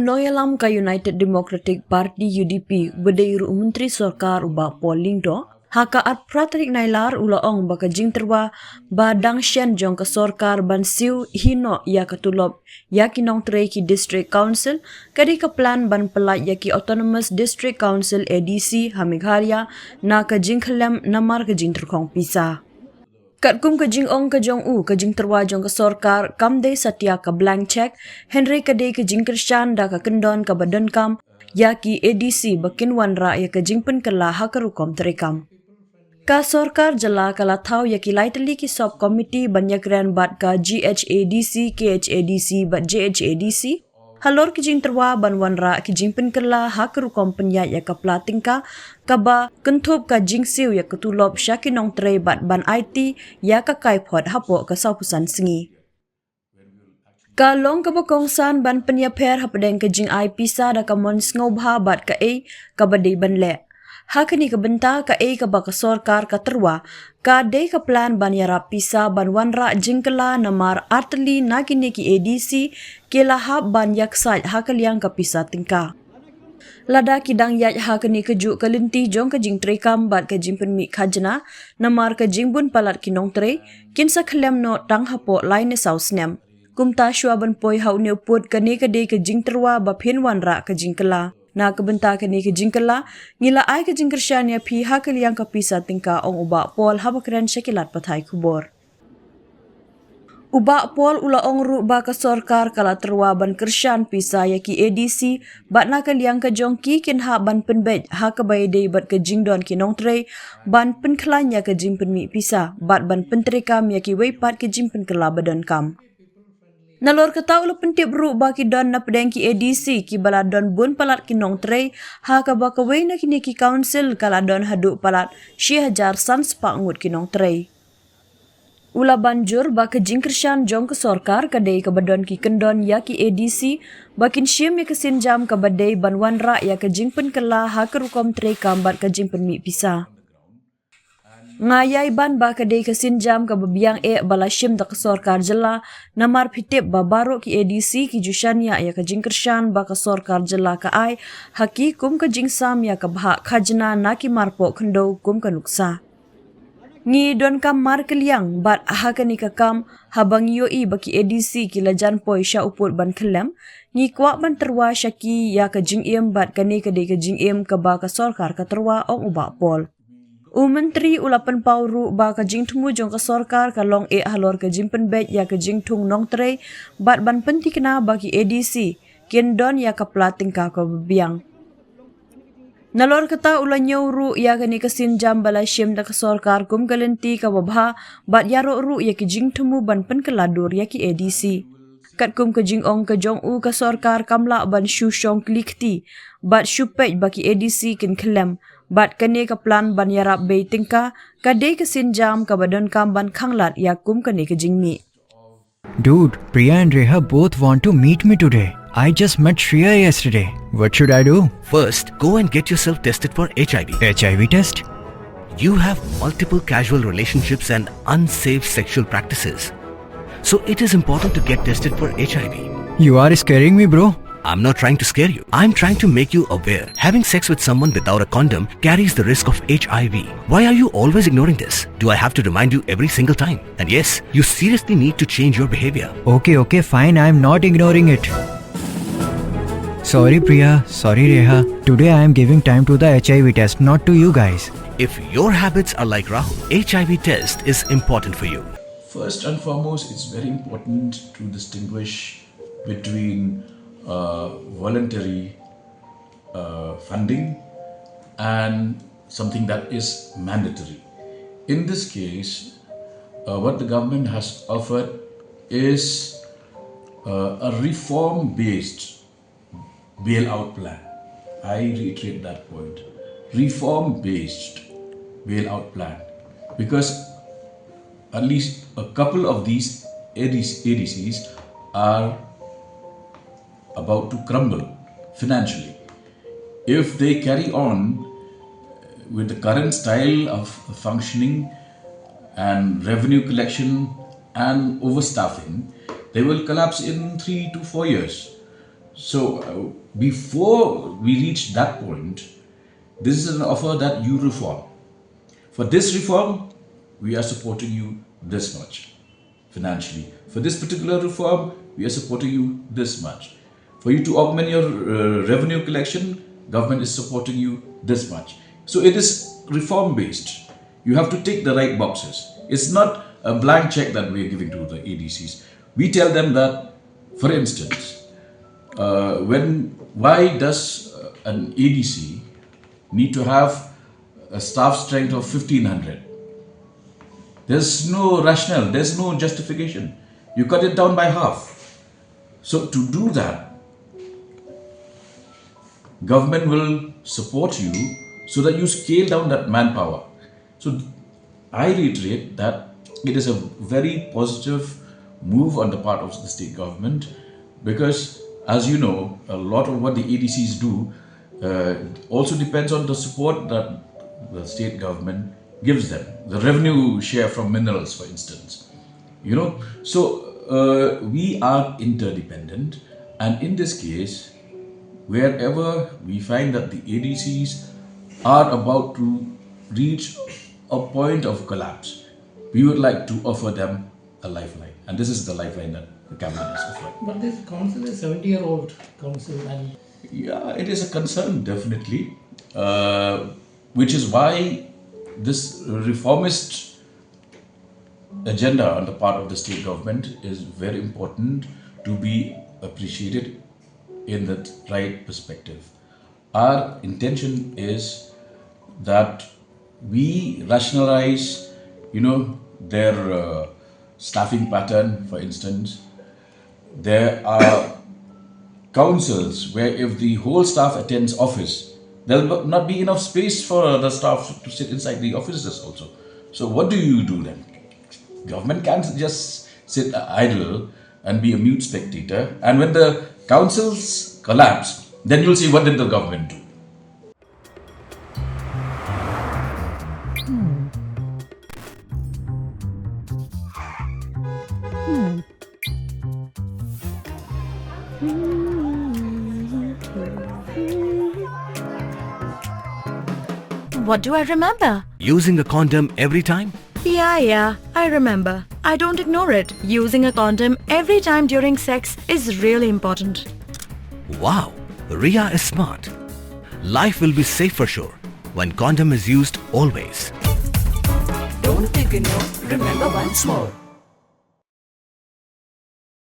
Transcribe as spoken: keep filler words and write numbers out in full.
Nongïalam ka United Democratic Party, U D P, ba dei ruh u Myntri Sorkar, u Bah Paul Lyngdoh, ha ka arphew phra tarik Nailar u la ong ba ka jingtyrwa ba dang shen jong ka sorkar ban siew hi noh ïa ka tulop ïa ki nongtrei ki District Council ka dei ka plan ban pyllait ïa ki Autonomous District Council, A D C, ha Meghalaya na ka jingkhyllem namar ka jingtyrkhong pisa. Katkum ka jingong ka jong u, ka jingtyrwa jong ka sorkar kam dei satia ka blank cheque, hynrei ka dei ka jingkyrshan da ka kyndon kaba donkam ïa ki A D C ba kin wanrah ïa ka jingpynkylla ha ka rukom treikam. Ka sorkar jylla ka la thaw ïa ki lai tylli ki sub committee ban ïakren bad ka G H A D C, K H A D C bad J H A D C halor ki jingtyrwa ban wanrah ki jingpynkylla ha ka rukom pynïaid ïa ka pla tyngka kaba kynthup ka jingsiew ïa ka tulop sha ki nongtrei bad ban aiti ïa ka kaiphod hapoh ka sawphew san sngi. Ka long kaba kongsan ban pynïapher hapdeng ka jingai pisa da ka mon sngewbha bad kaei kaba dei ban leh. Ha kane ka bynta, kaei kaba ka sorkar ka tyrwa ka dei ka plan ban ïarap pisa ban wanrah jingkylla namar artylli na kine ki A D C ki la hap ban ïaksaid ha ka liang ka pisa tyngka. Lada ki dang ïaid ha kane kajuh ka lynti jong ka jingtreikam bad ka jingpynmih khajna namar ka jingbun palat ki nongtrei, kin sa khyllem noh tang hapoh lai ne saw snem. Kumta, shuwa ban poi ha une u pud, kane ka dei ka jingtyrwa ba phin wanrah ka jingkylla. Na ka bynta kane ka jingkylla, ngi la ai ka jingkyrshan ïa phi ha ka liang ka pisa tyngka, ong u Bah Paul haba kren sha ki lad pathai khubor. U Bah Paul u la ong ruh ba ka sorkar ka la tyrwa ban kyrshan pisa ïa ki A D C bad na ka liang ka jong ki kin hap ban pynbeit ha kaba ïadei bad ka jingdon ki nongtrei ban pynkhlaiñ ïa ka jingpynmih pisa bad ban pyntreikam ïa kiwei pat ki jingpynkylla ba donkam. Nalor kata, u la pyntip ruh ba ki don napdeng ki A D C kiba la don bun palat ki nongtrei, ha kaba kawei na kine ki council ka la don haduh palat shi hajar san spah ngut ki nongtrei. U la ban jur ba ka jingkyrshan jong ka sorkar ka dei kaba don ki kyndon ïa ki A D C ba kin shim ïa ka sienjam kaba dei ban wanrah ïa ka jingpynkylla ha ka rukom treikam bad ka jingpynmih pisa. Nga ïai ban ba ka dei ka sienjam kaba biang eh ba la shim da ka sorkar jylla, namar phi tip ba baroh ki A D C ki ju shaniah ïa ka jingkyrshan ba ka sorkar jylla ka ai ha ki kum ka jingsam ïa ka bhah khajna na ki marpoh khyndew kum ka nuksa. Ngi donkam markylliang bad ha kane ka kam, haba ngi ïohi ba ki A D C ki la jan poi sha u pud ban khyllem, ngi kwah ban tyrwa sha ki ïa ka jingim bad kane ka dei ka jingim kaba ka sorkar ka tyrwa, ong u Bah Paul. U Myntri u la pynpaw ruh ba ka jingthmu jong ka sorkar ka long eh halor ka jingpynbeit ïa ka jingthung nongtrei bad ban pynthikna ba ki A D C kin don ïa ka pla tyngka kaba biang. Nalor kata, u la ñiew ruh ïa kane ka sienjam ba la shim da ka sorkar kum ka lynti kaba bha bad ïaroh ruh ïa ki jingthmu ban pynkylla dur ïa ki A D C. Katkum ka jingong ka jong u, ka sorkar kam lah ban shu shong kli kti bad shu peit ba ki A D C kin khyllem, bad kane ka plan ban ïarap bei tyngka ka dei ka sienjam kaba donkam ban khanglad ïa kum kane ka jingmih. Dude, Priya and Reha both want to meet me today. I just met Shreya yesterday. What should I do? First, go and get yourself tested for H I V. H I V test? You have multiple casual relationships and unsafe sexual practices. So it is important to get tested for H I V. You are scaring me, bro. I'm not trying to scare you. I'm trying to make you aware. Having sex with someone without a condom carries the risk of H I V. Why are you always ignoring this? Do I have to remind you every single time? And yes, you seriously need to change your behavior. Okay, okay, fine. I'm not ignoring it. Sorry, Priya. Sorry, Reha. Today I am giving time to the H I V test, not to you guys. If your habits are like Rahul, H I V test is important for you. First and foremost, it's very important to distinguish between uh, voluntary uh, funding and something that is mandatory. In this case, uh, what the government has offered is uh, a reform based bailout plan. I reiterate that point, reform based bailout plan, because at least a couple of these A D Cs are about to crumble financially. If they carry on with the current style of functioning and revenue collection and overstaffing, they will collapse in three to four years. So uh, before we reach that point, this is an offer that you reform. For this reform, we are supporting you this much financially. For this particular reform, we are supporting you this much. For you to augment your uh, revenue collection, government is supporting you this much. So it is reform based. You have to tick the right boxes. It's not a blank check that we are giving to the A D Cs. We tell them that, for instance, uh, when why does uh, an A D C need to have a staff strength of fifteen hundred? There's no rationale, there's no justification. You cut it down by half. So to do that, government will support you so that you scale down that manpower. So I reiterate that it is a very positive move on the part of the state government because, as you know, a lot of what the A D Cs do uh, also depends on the support that the state government gives them. The revenue share from minerals, for instance. You know, so uh, we are interdependent, and in this case, wherever we find that the A D Cs are about to reach a point of collapse, we would like to offer them a lifeline. And this is the lifeline that the cabinet is offering. But this council is seventy year old council and Yeah, it is a concern, definitely, uh, which is why this reformist agenda on the part of the state government is very important to be appreciated in the right perspective. Our intention is that we rationalize, you know, their uh, staffing pattern, for instance. There are councils where if the whole staff attends office, there'll not be enough space for the staff to sit inside the offices also. So what do you do then? Government can't just sit idle and be a mute spectator. And when the councils collapse, then you'll see what did the government do. What do I remember? Using a condom every time? Yeah, yeah, I remember. I don't ignore it. Using a condom every time during sex is really important. Wow, Ria is smart. Life will be safe for sure when condom is used always. Don't think no, remember once more.